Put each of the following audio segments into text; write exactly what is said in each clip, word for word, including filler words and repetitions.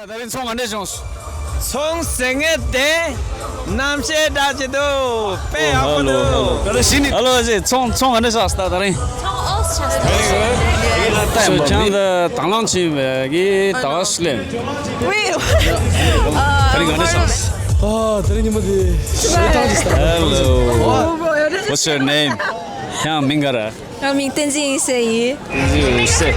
ད་རིང་ཚོང་ག་འདྲས་བྱུང་། ཚོང་ཟེར་མཁན་དེ་རྣམ་ཤེས་འདྲ་ཅིག་འདུག་དཔེ་ཡག་པོ་འདུག་ཧ་ལོ་ཧ་ལོ། ད་རིང་ཤི་ནི། ཧ་ལོ་ཨ་ཅེ། ཚོང་ཚོང་ག་འདྲས་བྱུང་། ད་ད་རིང་། ཚོང་ཨོ་ཤ་སྟ། ཁྱེད་ད་དང་བླངས་ཕྱིན་པའི་གི་ད་བ་སི་ལེམ། ཝེ། ད་རིང་ག་འདྲས་བྱུང་། ཨ། ད་རིང་ཉི་མ་དེ་ཞེ་དྲག་ཅིག་སྟ། Hello. What's your name? ཁྱེད་མིང་ག་རེ། ང་མིང་བསྟན་འཛིན་འོད་ཟེར་ཡིན། བསྟན་འཛིན་འོད་ཟེར།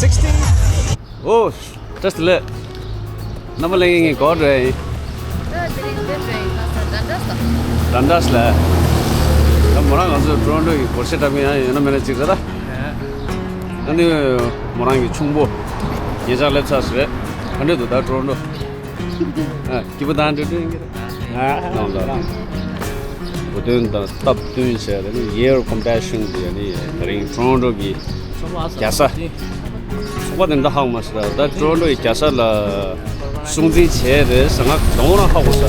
Sixteen. Oh, just ལེ། རྣམ་པ་ལྷན་རྒྱས་ངའི་གོ་སྒྲོན་ཡིན། ད་མོ་རང་ང་ཚོ་ཊོ་རོན་ཊོ་གི་སྒོར་གཞས་འཁྲབ་མཁན་ཡང་ཡོད་ན་མེད་ན་ཅིག་རེད་ད། ཨ་ནི་མོ་རང་གི་ཆུང་པོ་ཉེ་ཆར་སླེབས་ཚར་ཞིག་རེད། ག་འདྲས་འདུག་ད་ཊོ་རོན་ཊོ། ཨ། སྐྱིད་པོ་དང་འགྲོ་འགྲོ་ཡིན་གྱི་རེད། ཨ། ནང་ལ་བུ་སྟོན་དང་སྟབས་བསྟུན་བྱས་ནས་ཡེར་ཀོམ་པེ་ཤན་གྱི་ཨ་ནི་ད་རིང་ཊོ་རོན་ཊོ་གི་རྒྱལ་ས། ཚོགས་པ་དེ་འདྲ་ཧ་གོ་མ་སོང་། ད་ཊོ་རོན་ཊོ་ཡི་རྒྱལ་ས་ལ་སྲུང་བརྩི་བྱས་རེད་ཟེར། ང་གདོང་རང་ཧ་གོ་ས།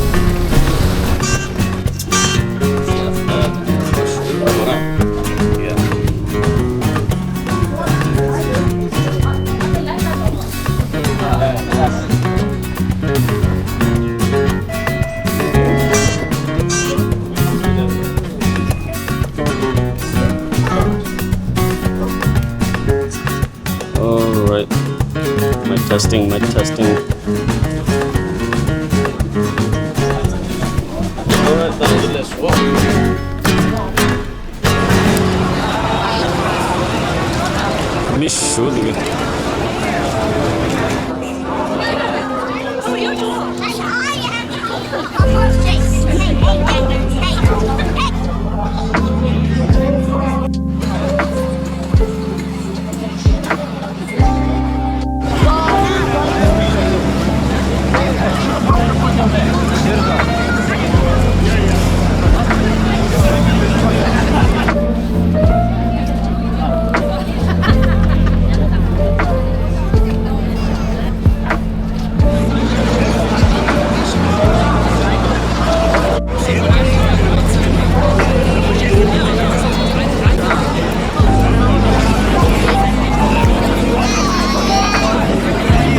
All right. Mic testing, mic testing. All right, let's, let's walk. མི་ཞུ་འདུག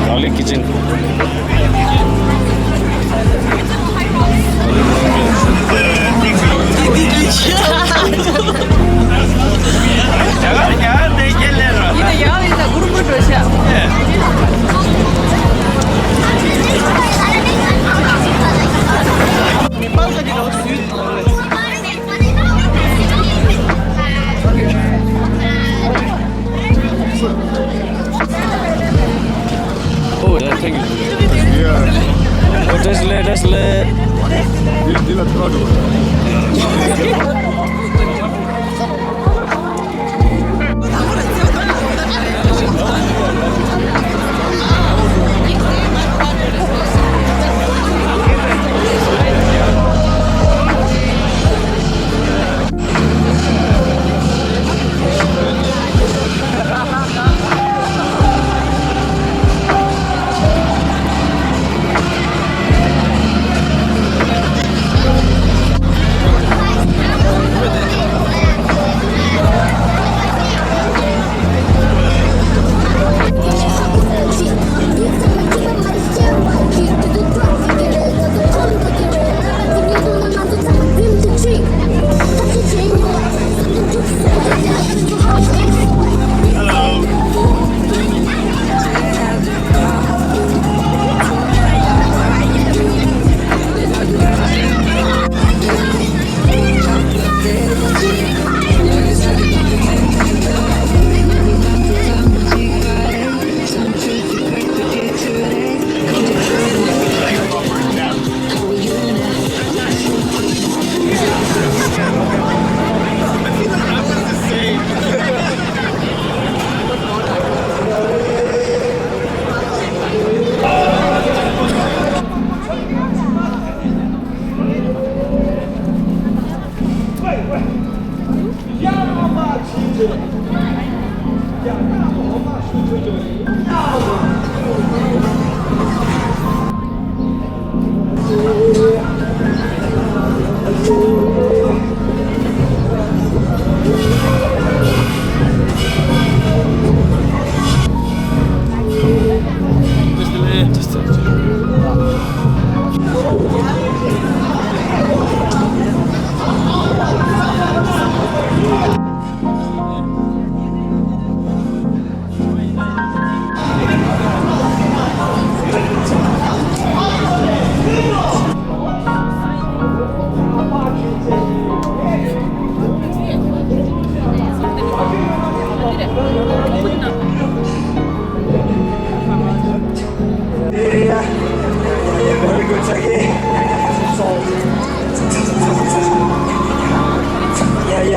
Garlic kitchen. Oh, yeah, thank you. Yeah. Oh, that's late, that's late.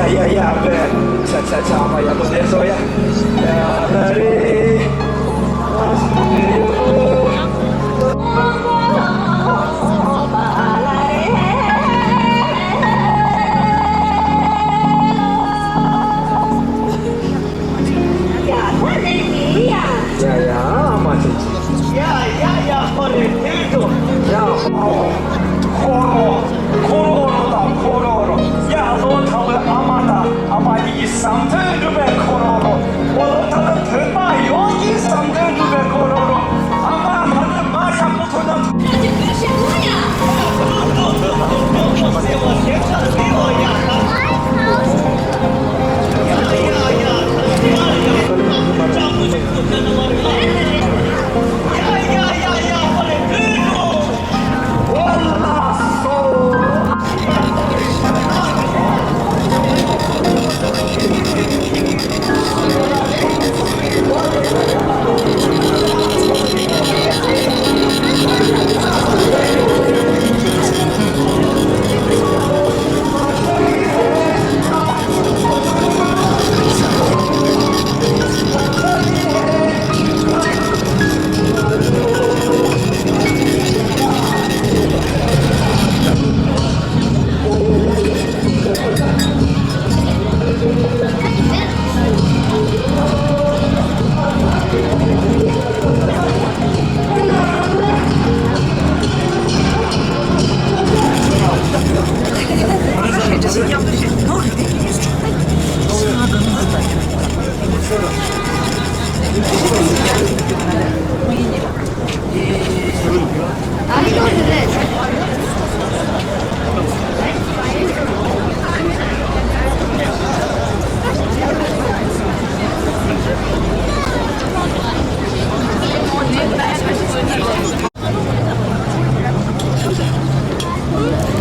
ཡ་ཡ་པེ། ཆ་ཆ་ཆ། ཨ་མ་ཡག་པོ་བསྡད་སོང་ཡ། ཡ་ད་རེ། ཡ་ཡ་ཨ་མ་ཆེ་ཆེ། ཡ་ཡ་ཡ། ཁོ་རེ་ཐེ་ཏོ། ཡ་ཁོ་རོ། ཁོ་རོ་རོ་དང་ཁོ་རོ་རོ། ཡ་ལོ་ཐང་བའི་ཨ་མ་དང་ཨ་མ་གཉིས་ཀྱི་བསམ་དོན་འགྲུབ་པའི་ཁོ་རོ་རོ། འོ་ལོ་ཐང་བའི་བོད་པ་ཡོངས་ཀྱི་བསམ་དོན་འགྲུབ་པའི་ཁོ་རོ་རོ། ཨ་མ་ད་ནི་མ་ཡག་པོ་ཐོན་ན།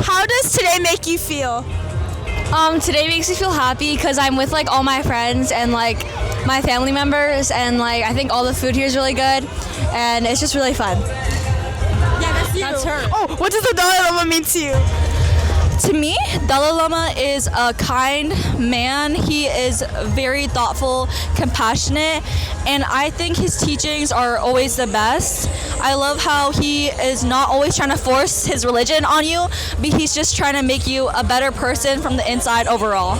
How does today make you feel? Um, today makes me feel happy because I'm with like all my friends and like my family members, and like I think all the food here is really good, and it's just really fun. Yeah, that's you. That's her. Oh, what does the Dalai Lama mean to you? To me, Dalai Lama is a kind man. He is very thoughtful, compassionate, and I think his teachings are always the best. I love how he is not always trying to force his religion on you, but he's just trying to make you a better person from the inside overall.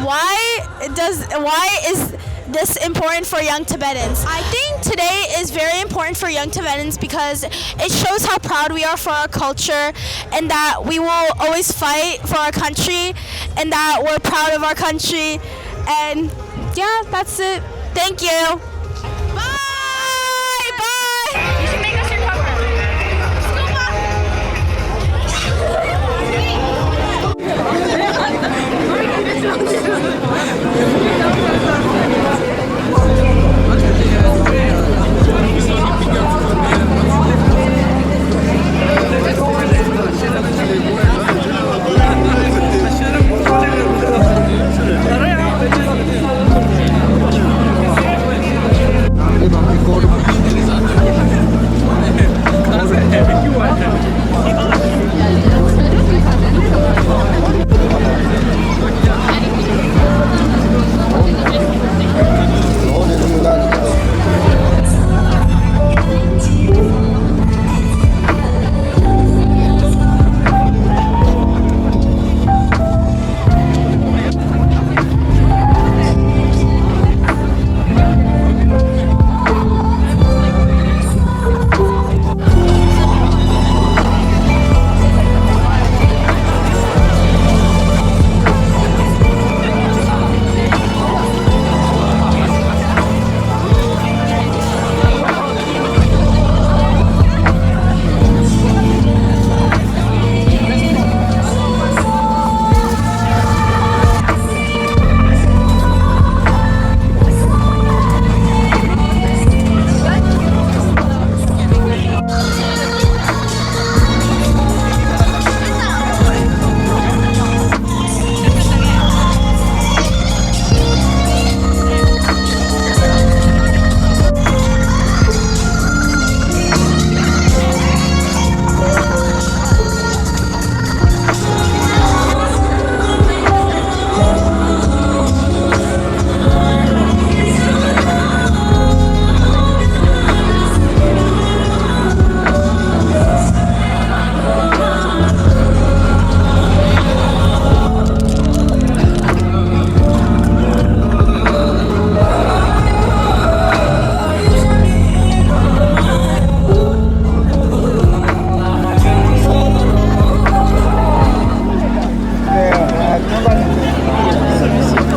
Why does, why is this important for young Tibetans? I think today is very important for young Tibetans because it shows how proud we are for our culture and that we will always fight for our country and that we're proud of our country. And yeah, that's it. Thank you. Bye! Bye! You should make us your cover. Scuba!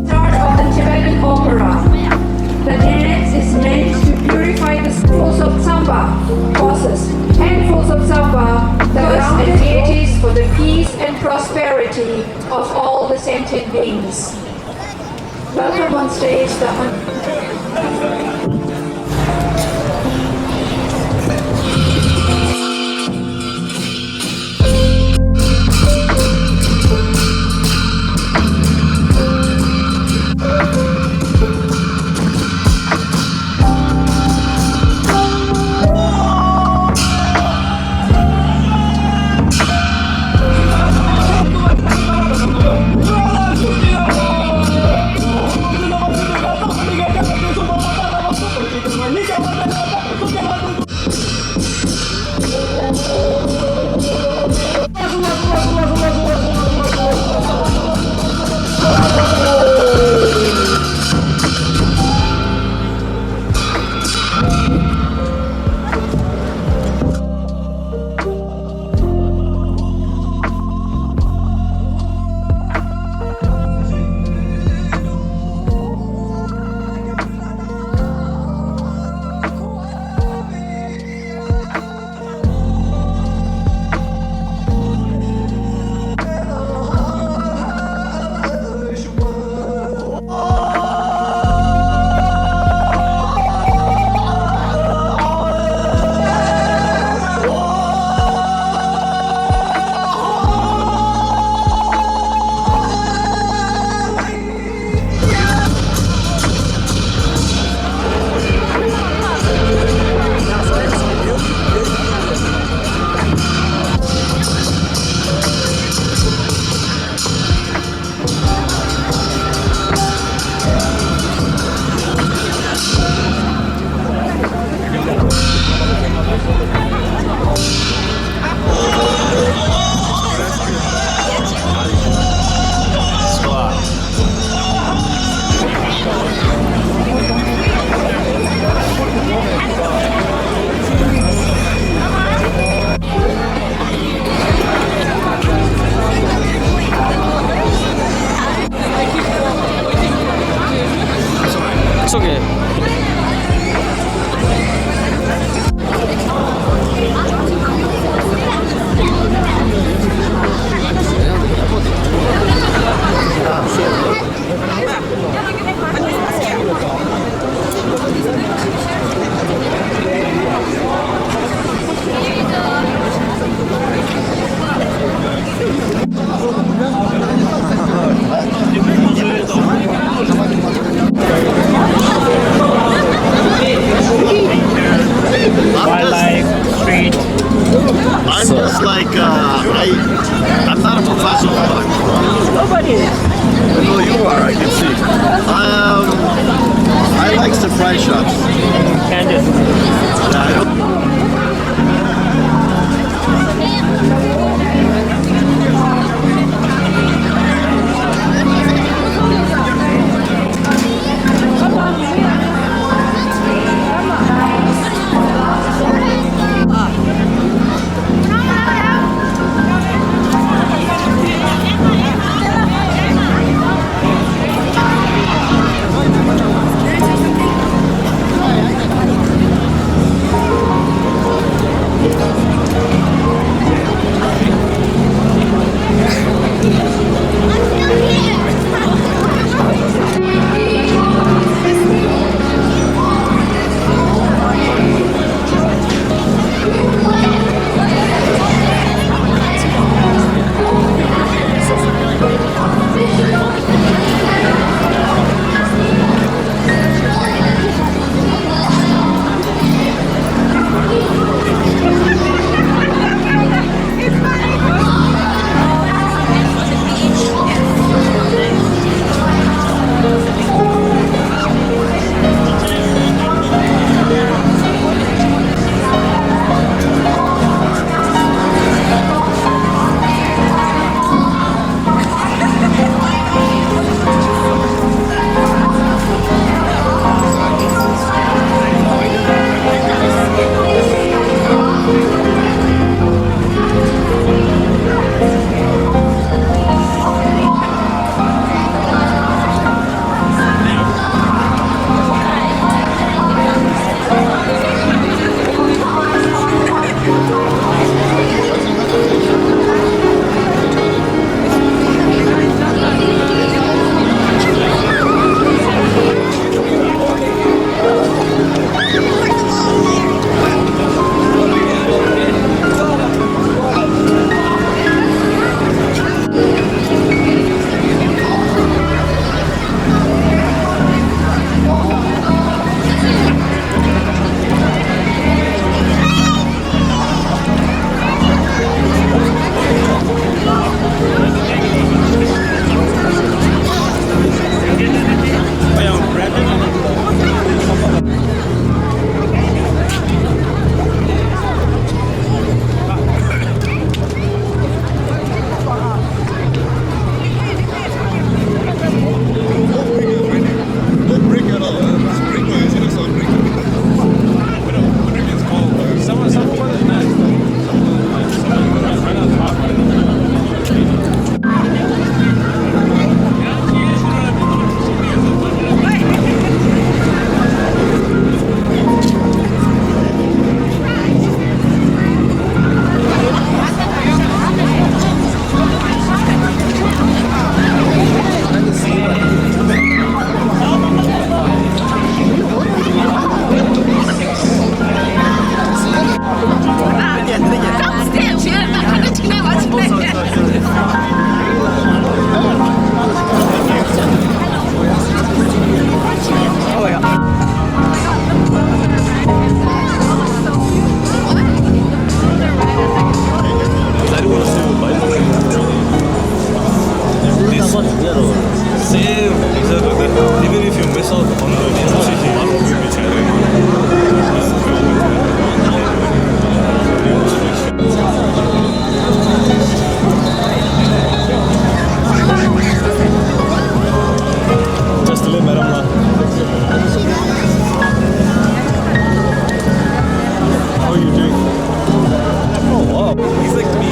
Start of the Tibetan opera. The dance is meant to purify the force of Tsamba forces and force of Tsamba, the grounded deities for the peace and prosperity of all the sentient beings. Welcome on stage the It's okay. Wildlife, street. I'm just like, uh, I, I'm not a professional, but nobody. No, you are, I can see. Um, I like surprise shots. Candice. Yeah, I don't Same, exactly. Even if you miss out on the interesting part of the picture, just let madam la. How are you doing? Oh, wow. He's like me.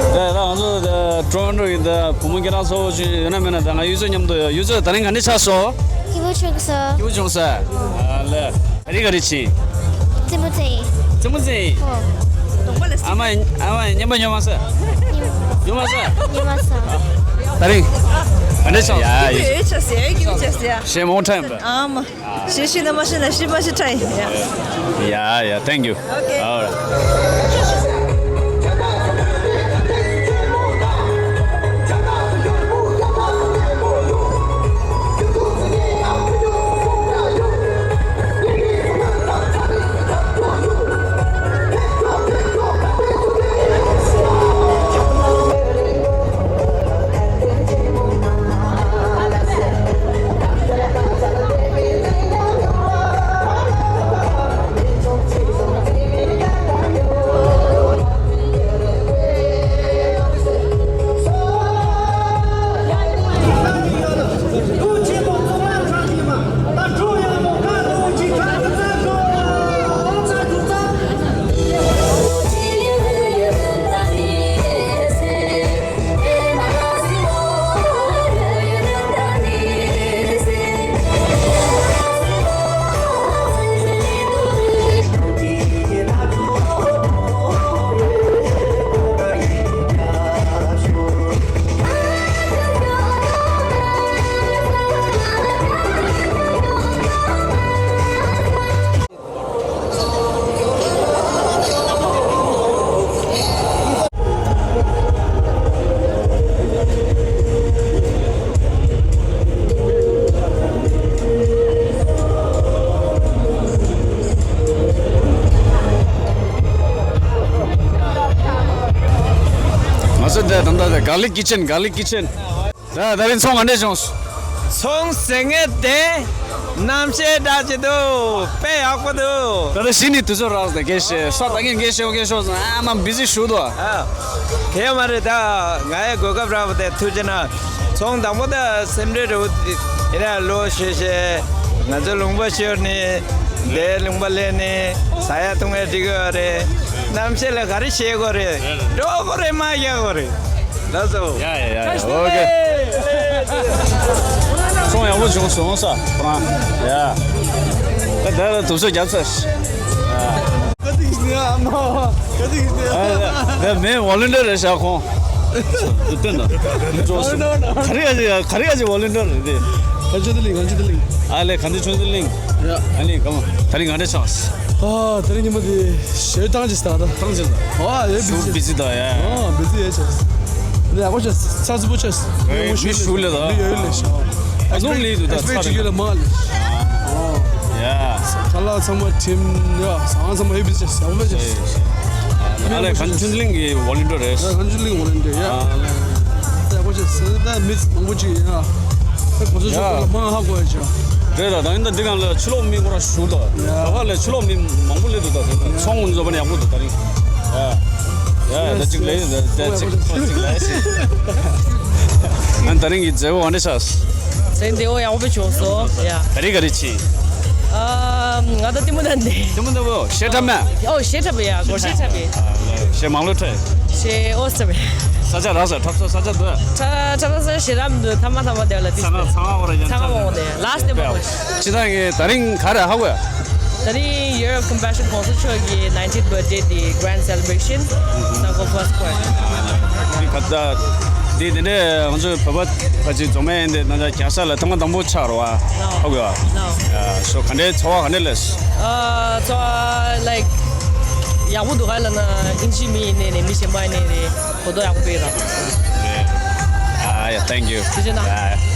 ད་ང་ཚོ་ཊོ་རོན་ཊོ་ཡིན། ད་བུ་མོ་ཁྱེད་རང་ཚོ་ཅིག་ཡོད་ན་མེད་ན། ད་ང་ཡུལ་ཚོ་མཉམ་དུ་ཡོད། ཡུལ་ཚོ་ད་རིང་ག་འདྲ་ཆགས་སོང་། སྐྱིད་པོ་བྱུང་སོང་། སྐྱིད་པོ་བྱུང་ས། ཨ་ལེ། ག་རེ་ག་རེ་བྱིན། རྩེད་མོ་རྩེ་ཡིན། རྩེད་མོ་རྩེ་ཡིན། ཨོ། ཨ་མ་ཨ་མ་རྔན་པ་ཉོ་མ་ས། ཉོ་མ་ས། ཉོ་མ་ས། ད་རིང་ག་འདྲ་ཆགས། ཡ་ཡ། ཡོད་ཆགས་ཟེར། ཡ་ཡོད་ཆགས་ཟེར། ཤེས་མོ་ཐེམ་པ། ཨ་མ། ཤེས་ཤེས་ན་མ་ཤེས་ན་ཤེས་མ་ཤེས་ཁྲ་ཡིན། ཡ་ཡ། Thank you. Okay. All right. ད་ད་ད་ད་གར་ལིག་ཀི་ཆན། གར་ལིག་ཀི་ཆན། ད་ད་རིང་ཚོང་ག་འདྲས་བྱུང་སོང་། ཚོང་ཟེར་མཁན་དེ་གནམ་གཤིས་འདྲ་ཅིག་འདུག་དཔེ་ཡག་པོ་འདུག་ད་ལྟ་གཞི་ནས་དུས་ཚོད་རག་སྟེ་སྐད་བཤད་ས་ད་ངས་སྐད་བཤད་སྐད་ཤོག་ཟེར། ཨ་མ་བི་ཟི་ཞུ་དོ། ཨ། དེ་མ་རེད། ད་ང་ཡི་གོ་སྐབས་རག་པ་དེ་ཐུགས་རྗེ་གནང་། ཚོང་དང་པོ་ད་སེམས་ཁྲལ་རུ་ཡིན་ན་ལོ་ཤེས་ཤེས། ང་ཚོ་ལུང་པ་ཤོར་ནས་དེ་ལུང་པ་ལེན་ནས་ཟ་ཡ་འཐུང་ཡ་འགྲིག་གི་ཡོད་རེད། གནམ་གཤིས་ལ་ག་རེ་བྱེད་དགོས་རེད། འགྲོ་དགོས་རེད། མ་རྒྱག་དགོས་རེད། ལགས་སོ། ཡ་ཡ་ཡ་ཡ། ཨོ་ཁེ། ཚོང་ཡག་པོ་བྱུང་སོང་ས་ཁོ་རང་། ཡ། ད་ད་ལ་དུས་ཚོད་བརྒྱབ་ཚར། ག་དུས་ནས་ཨ་མ་ག་དུས་ནས། ད་མེ་ཝོ་ལན་ཊི་ཡར་རེད་ཤག་ཁོང་། སྟོན་ད། ག་རེ་ཡ་ག་རེ་ཡ་ཝོ་ལན་ཊི་ཡར་རེད་དེ། གངས་ལྗོངས་བདེ་ལེགས། གངས་ལྗོངས་བདེ་ལེགས། ཨ་ལེ། གངས་ལྗོངས་བདེ་ལེགས། ཡ། ཨ་ལེ། ག་མ་ད་རིང་ག་འདྲ་ཆགས། ཨ་ད་རིང་ཉི་མ་དེ་ཞེ་སྡང་ཅིག་ད་ད། ཐང་ཆད་ད། ཨ་ཡོད། ཤུགས་བི་ཟི་ད་ཡ། ཨ་བི་ཟི་ཡོད་ཆགས། ནས་ཡག་པོ་ཆགས། ཚགས་ཚུད་པོ་ཆགས། ཨེ་མི་ཤུགས་ལས་ད། མི་ཡོད་ལས་ཤག་མི་ཡོད་ལས་ཤག་ཨེག་སི་པེག་ཊི་བྱེད་རྒྱུ་ལ་མང་ལས་ཤག་ཡ། ཁ་ལག་ཚང་མ་ཁྲིམས་ཡ། ཟ་ཁང་ཚང་མ་ཧེ་བི་ཆགས། ཡག་པོ་ཆགས། ཨ་ལེ། གངས་ལྗོངས་བདེ་ལེགས་ཀྱི་ཝོ་ལན་ཊི་ཡར་རེད། གངས་ལྗོངས་བདེ་ལེགས་ཝོ་ལན་ཊི་ཡར་ཡ། ཨ་ལེ། ཡག་པོ་ཆགས་ཟེར། ད་མི་མང་པོ་ཅིག་ཡ། ད་གོ་ཚོད་ཆོག་པ་ལ་མང་ཧ་གོ་ཡ་ཆགས། རེད་ད། ད་ཡིན་ད་འདི་གང་ལ་ཕྱི་ལོགས་མི་ཁོ་རང་ཞུ་ད། ཡ། ད་ག་ལ་ཕྱི་ལོགས་མི་མང་པོ་སླེབས་འདུག་ད། ཚོང་འཛོམས་པ་ནི་ཡག་པོ་འདུག་ད་རིང་། ཡ། ཡ་ད་གཅིག་ལས་ད་ད་གཅིག་ཁོ་གཅིག་ལས་ཞིག་ཨ་ད་རིང་གི་མཛད་སྒོ་ག་འདྲ་ཆགས། མཛད་སྒོ་ཡག་པོ་བྱུང་སོང་། ཡ། ག་རེ་ག་རེ་བྱས། ཨ་ང་ད་ལྟད་མོ་ལྟ་འདི། ལྟད་མོ་ལྟ་བུ་གཞས་འཁྲབ་མེད། ཨོ་གཞས་འཁྲབ་པ་ཡ། སྒོར་གཞས་འཁྲབ་པ། གཞས་མང་ལོས་འཁྲབ། གཞས་ཨོ་འཁྲབ་པ། ས་ཆ་རག་ས་འཁྲབ་ས་ས་ཆ་འདུག་ཁྲ་ཁྲ་ས་གཞས་རབ་འདུག་ཐ་མ་ཐ་མ་དེ་ལ་ཏིས་ཚང་མ་ཚང་མ་བོ་ར་ཡང་ཚང་མ་འཁྲབ་བོ་དེ་ལ་སི་ཊི་དེ་མ་བོ། ཅི་ད་ངས་ད་རིང་ག་རེ་ཧ་གོ་ཡ། ད་རིང་Year of Compassion གོང་ས་མཆོག་གི་ninetieth birthday དེ་grand celebration ས་གོ་first court། འདི་ག་ད་འདི་དེ་འདྲས་ང་ཚོའི་བོད་པ་ཕ་ཅིག་འཛོམས་ཡས་འདི་ན་ད་རྒྱལ་ས་ལ་ཐེངས་མ་དང་པོ་ཆགས་རེད་བ། ཧ་གོ་ཡ། ཨ་སོ་ག་འདྲའི་ཚོར་བ་ག་འདྲ་ལས། ཨ་ཚོར་བ་like ཡག་པོ་འདུག་ག་ལབ་ན་ཨིན་ཇི་མི་ཡིན་ནའི་རེད། མི་གཞན་པ་ཡིན་ནའི་རེད། གོ་རྟོགས་ཡག་པོ་སྤེལ་ར། ཨ་ཡ། Thank you. ཐུགས་རྗེ་གནང་། ཨ་ཡ།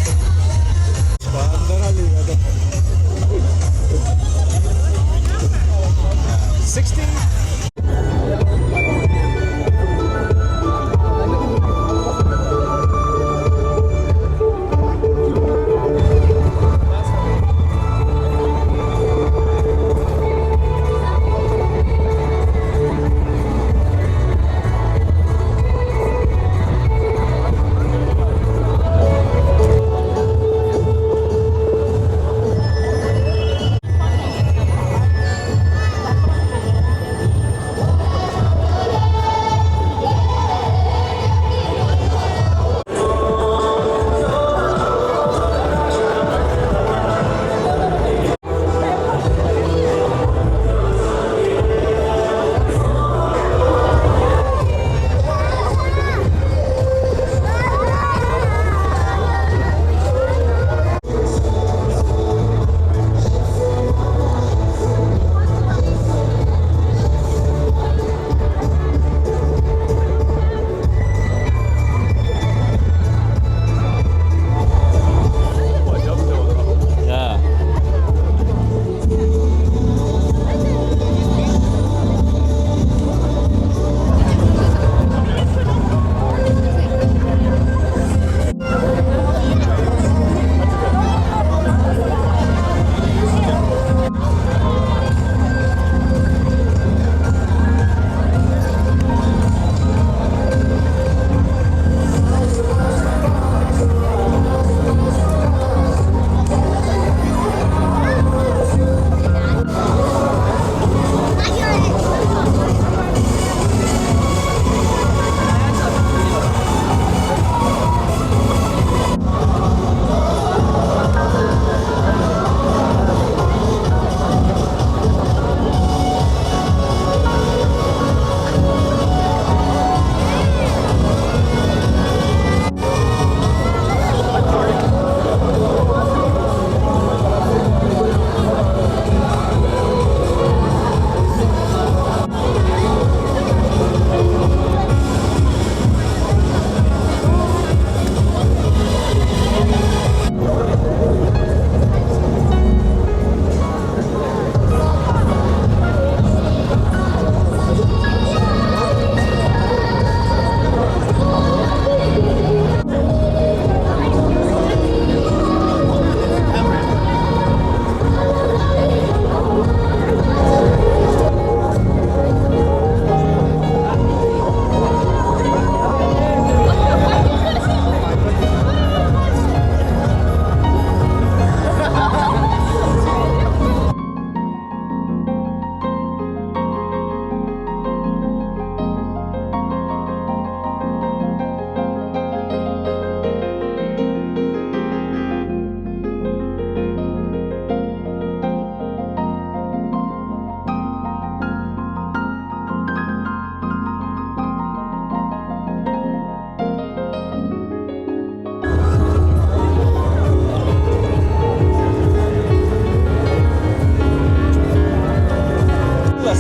Sixteen.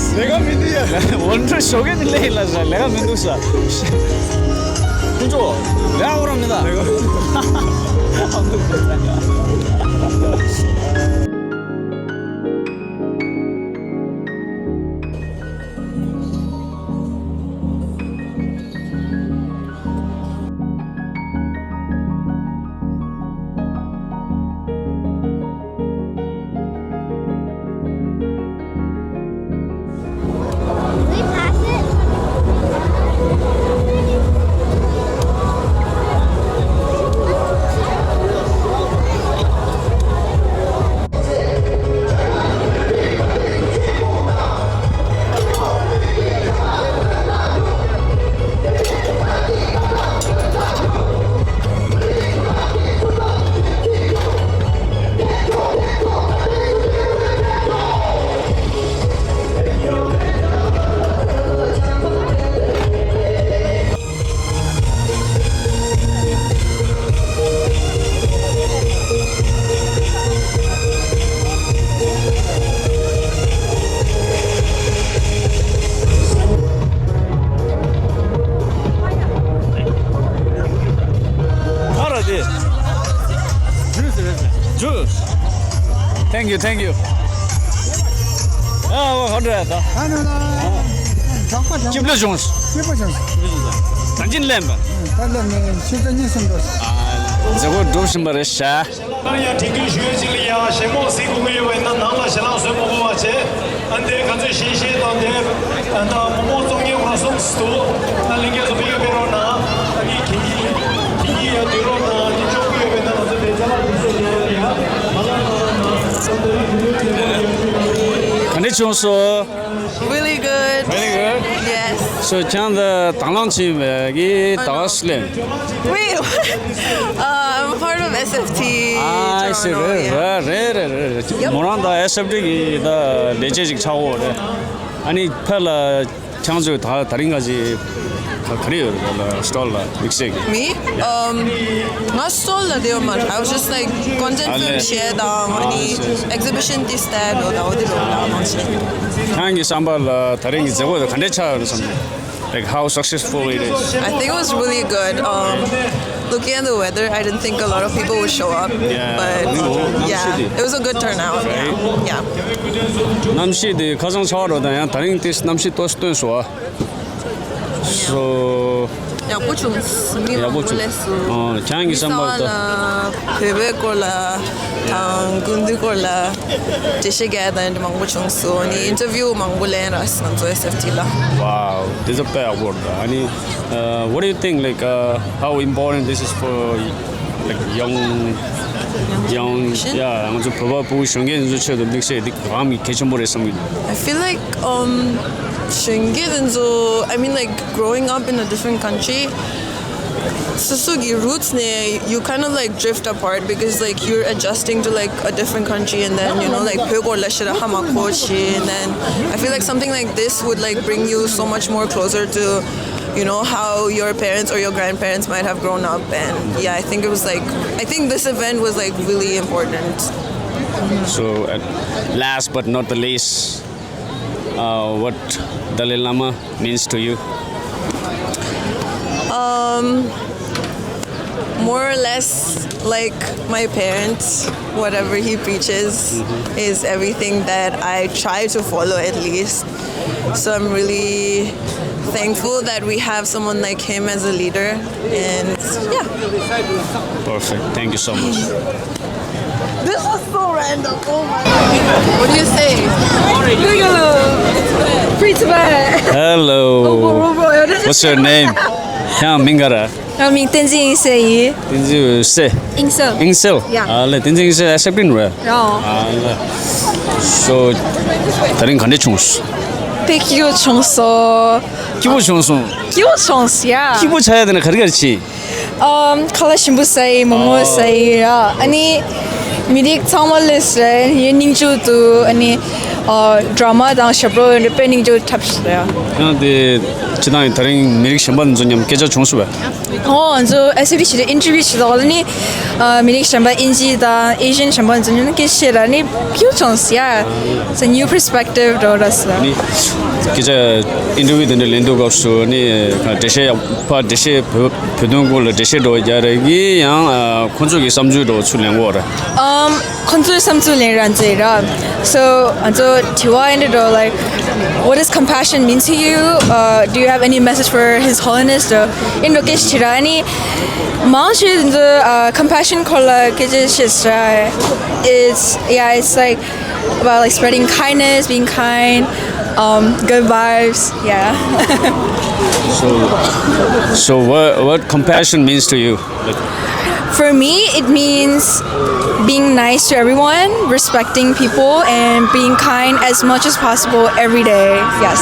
ལས་ཀ་མི་འདུག་ཡ། འོན་ཀྲོ་ཞོགས་ཀས་ནི་ལས་ལ་ཟ་ལས་ཀ་མི་འདུག་ས། ཁོང་ཚོ་ལས་ཀ་འོ་ར་མི་ད། Juice. Thank you, thank you. ཨ་ཝ་ཧོན་ར་ད། ཨ་ནུ་ལ། གྲོགས་པོ་དང་། སྐྱིབ་ལ་བྱུང་། སྐྱིད་པོ་བྱུང་། ད་ཅིན་ལེན་པ། ད་ལེན་ནས་ཕྱི་ཚེས་གཉིས་གསུམ་འགྲོ། མཛད་སྒོ་འགྲུབ་བཞིན་པ་རེད་ཤག་ད་ཡང་དྲན་སྐུལ་ཞུ་ཡས་ཅིག་ལ་ཡ་ཞལ་མོ་གཟིགས་དགོས་ཀྱི་ཡོད་པ་ཡིན་ན་ནང་ལ་ཞལ་ལག་བཟོས་མ་དགོས་པ་བྱས། ཨ་འདས་ག་ཚོད་ཞལ་བཞེས་དང་འདས་ཨ་ད་མོག་མོག་བཙོང་མཁན་ཁོ་རང་གསུམ་ཙམ་འདུག་ད་ལྷན་རྒྱས་ཚོ་ཕ་གིར་ཕེབས་རོགས་གནང་། ཨ་ནི་གད་སྙིགས་གད་སྙིགས་ཡར་སྡུད་རོགས་གནང་། ཨ་ནི་ལྕོགས་གུ་ཡོད་པ་ཡིན་ན་ང་ཚོ་དེ་ཅ་ལག་དེ་ཚོ་ཡོད་ཡ་མ་ལག་གནང་རོགས་གནང་། ད་འདི་རིང་དེ་ཚོ་ཡོད་ཡ་ཞུ་ཡ་ཡིན། ག་འདྲ་བྱུང་སོང་། Really good. Really good? Yes. So ཁྱེད་ད་དང་བླངས་ཕྱིན་པའི་གི་ད་ག་སུ་ལེན། Wait, what? Uh, I'm a part of S F T. ཨ་སི། རེད་རེད་རེད་རེད། Yep. མོ་རང་ད་S F T གི་ད་ལས་བྱེད་ཅིག་ཆགས་ཡོད་རེད། ཨ་ནི་ཕ་ལ་ཁྱེད་ཚོས་ད་ད་རིང་ག་ཅིག་ག་རེ་ཡོད་རེད་ལ་སི་ཊོལ་ལ་དམིགས་བསལ་གྱི། Me? Um, ང་སི་ཊོལ་ལ་དེ་ཡོད་མ་རེད། I was just like content ཨ་ལས། Film བྱས་དང་ཨ་ནི་ཨ་ལས། Exhibition དེ་སྟེ་དོ་ད་འོ་དེ་ལོ་ལ་མང་ཆེ། ཁྱེད་ཀྱི་བསམ་པ་ལ་ད་རིང་གི་མཛད་སྒོ་དེ་ག་འདྲས་ཆགས་ཡོད་རེད་བསམ། Like how successful it is. I think it was really good. Um, looking at the weather, I didn't think a lot of people would show up, yeah, but yeah, it was a good turnout. Right? Yeah. གནམ་གཤིས་དེ་ཁ་སང་ཆར་པ་དང་ཡང་ད་རིང་དེ་གནམ་གཤིས་ཏོག་ཙམ་སྟོན་སོང་ཨ། So ཡག་པོ་བྱུང་། མི་ཡག་པོ་མང་པོ་བྱུང་། སླེབས་སོང་། ཨ་ཁྱེད་ཀྱི་བསམ་པ་ད། མི་གསར་པ་ལ་བོད་པའི་སྐོར་ལ་དང་སྐུ་མདུན་སྐོར་ལ་འགྲེལ་བཤད་རྒྱག་ཡ་དང་འདྲ་མང་པོ་བྱུང་སོང་། ཨ་ནི་ཨིན་ཊར་བིའུ་མང་པོ་ལེན་ར་ང་ཚོ་S F T ལ། Wow, this is a big award. ཨ་ནི། Uh, what do you think, like, uh, how important this is for, like, young, young, young people? Yeah, ང་ཚོ་བོད་པ་ཕྲུ་གུ་གཞོན་སྐྱེས་ཚོའི་ཆེད་དུ་དམིགས་བསལ་འདི་གང་གི་གལ་ཆེན་པོ་རེད་བསམ་གྱི་འདུག I feel like, um, གཞོན་སྐྱེས་ཚོ། I mean, like, growing up in a different country, སོ་སོ་གི་roots ནས you kind of, like, drift apart because, like, you're adjusting to, like, a different country, and then, you know, like, བོད་སྐོར་ལ་ཞེ་དྲག་ཧ་མ་གོ་བྱས། And then I feel like something like this would, like, bring you so much more closer to, you know, how your parents or your grandparents might have grown up. And yeah, I think it was, like, I think this event was, like, really important. So, uh, last but not the least, uh, what Dalai Lama means to you? Um, more or less like my parents, whatever he preaches is everything that I try to follow at least. So I'm really thankful that we have someone like him as a leader. And yeah. Perfect. Thank you so much. This was so random. Oh my god. What do you say? Hello. What's your name? ཁྱེད་མིང་ག་རེ། ང་མིང་བསྟན་འཛིན་དབྱིངས་གསལ་ཡིན། བསྟན་འཛིན་དབྱིངས་གསལ། དབྱིངས་གསལ། དབྱིངས་གསལ། Yeah. ཨ་ལེ། བསྟན་འཛིན་དབྱིངས་གསལ་ཨེ་སེ་པི་ཊི་ཡིན་རེད། Yeah. ཨ་ལེ། So ད་རིང་ག་འདྲས་བྱུང་སོང་། དཔེ་སྐྱིད་པོ་བྱུང་སོང་། སྐྱིད་པོ་བྱུང་སོང་། སྐྱིད་པོ་བྱུང་སོང་། Yeah. སྐྱིད་པོ་ཆགས་ཡ་དེ་ན་ག་རེ་ག་རེ་བྱས། ཨམ། ཁ་ལག་ཞིམ་པོ་ཟ་ཡི། མོག་མོག་ཟ་ཡི་ཡ། ཨ་ནི། མི་རིགས་ཚང་མ་ལས་རེད་ཡིན། སྙིང་རྗེ་འདུག་ཨ་ནི་ཨ་ཌ་ར་མ་དང་ཞབས་བྲོ་འདི་དཔེ་སྙིང་རྗེ་འཁྲབ་ཤག་རེད། ཡང་དེ་སྤྱི་བཏང་ཡིན། ད་རིང་མི་རིགས་གཞན་པ་ཚོ་མཉམ་སྐད་ཆ་བྱུང་སོང་བས། ཨོ་ང་ཚོ་ཨེ་སི་ཝི་ཌི་བྱེད་དུས་ཨིན་ཊར་བིའུ་བྱེད་དུས་ཨ་ནི་ཨ་མི་རིགས་གཞན་པ་དབྱིན་ཇི་དང་ཨེ་ཤི་ཡན་གཞན་པ་ཚོ་མཉམ་སྐད་ཆ་བཤད་ར་ནི་ཕིའུ་བྱུང་སོང་། Yeah, it's a new perspective འགྲོ་ར་སོང་། ནི་སྐད་ཆ་ཨིན་ཊར་བིའུ་དེ་འདྲ་ལེན་དུས་སྐབས་སུ་ནི་འགྲེལ་བཤད་ཡག་པ་འགྲེལ་བཤད་བོད་བོད་དོན་སྐོར་ལ་འགྲེལ་བཤད་འགྲོ་རྒྱག་རེད་གི་ཡང་ཨ་ཁོང་ཚོ་གི་བསམ་ཚུལ་འགྲོ་ཚུར་ལེན་གོ་རེད། Um, ཁོང་ཚོའི་བསམ་ཚུལ་ལེན་རན་ཚེ་ར། So ང་ཚོ་དྲི་བ་ཨིན་འདྲ་འགྲོ་like, what does compassion mean to you? Uh, do you have any message for His Holiness? འགྲོ་ཨིན་འགྲོ་སྐད་ཆ་དྲི་ར་ཨ་ནི་མང་ཆེ་ང་ཚོ་ཨ་ཁམ་པེ་ཤན་སྐོར་ལ་སྐད་ཆ་བཤད་ར། It's, yeah, it's like about like spreading kindness, being kind, um, good vibes. Yeah. So, so what, what compassion means to you? For me, it means being nice to everyone, respecting people, and being kind as much as possible every day. Yes.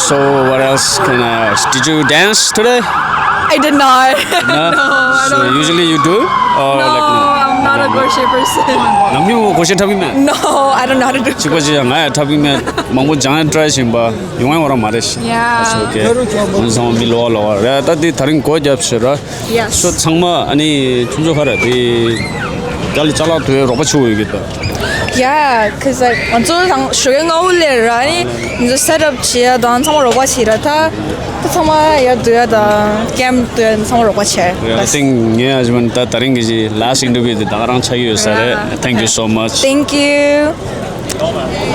So what else can I ask? Did you dance today? I did not. No? No, I So don't. usually you do? Or No, like no? I'm not a crochet person. ནམ་རྒྱུན་ཁོ་ཤེས་འཁྲབ་ཀྱི་མེད། No, I don't know how to do. གཅིག་པ་གཅིག་ཡང་ང་ཡང་འཁྲབ་ཀྱི་མེད། མང་པོ་སྦྱང་ཡང་try བྱེད་པ་ཡོང་ཡང་བ་ར་མ་རེད་ཤི། Yeah. That's okay. ང་ཚང་མ་མི་ལོག་ལོག་རེད། ད་འདི་ད་རིང་སྒོ་རྒྱབ་ཤི་ར། Yes. ཁྱོད་ཚང་མ་ཨ་ནི་ཁྱོད་ཚོ་ག་རེ་དེ་རྒྱ་ལ་ཅ་ལག་དུས་རོགས་པ་ཆུ་ཡོད་ཀྱི་ད། Yeah, cause like ང་ཚོ་དང་ཞོགས་ཀས་སྔ་པོ་སླེབས་ར་ནི་ང་ཚོ་set up བྱེད་ཡ་དང་ཚང་མ་རོགས་པ་བྱེད་ར། ད་ད་ཚང་མ་ཡར་འདུག་ཡ་དང་camp འདུག་ཡ་ཚང་མ་རོགས་པ་བྱེད། I think ངས་ཨ་ཇི་མན་ད་ད་རིང་གི་last interview དེ་ད་ག་རང་ཆགས་ཀྱི་ཡོད་ས་རེད། Thank you so much. Thank you.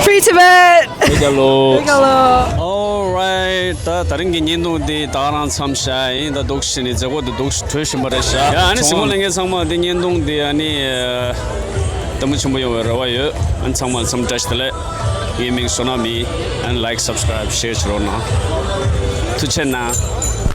Free Tibet. Hello. Hello. Alright. ད་ད་རིང་གི་བརྙན་ཐུང་འདི་ད་ག་རང་མཚམས་བཞག་ཡིན། ད་འདུག་ཞིག་ནི་མཛད་སྒོ་འདི་འདུག་གྲོལ་བཞིན་པ་རེད་ཤག་ཡ་ཨ་ནི་གཟིགས་མོ་ལྷན་རྒྱས་ཚང་མ་འདི་བརྙན་ཐུང་འདི་ཨ་ནི་ལྟད་མོ་ཆེན་པོ་ཡོང་བའི་རེ་བ་ཡོད། ཨ་ནི་ཚང་མ་འཚམས་བཀྲ་ཤིས་བདེ་ལེགས། ངའི་མིང་བསོད་ནམས་ཡིན། ཨ་ནི་like, subscribe, share བྱེད་རོགས་གནང་། ཐུགས་རྗེ་གནང་།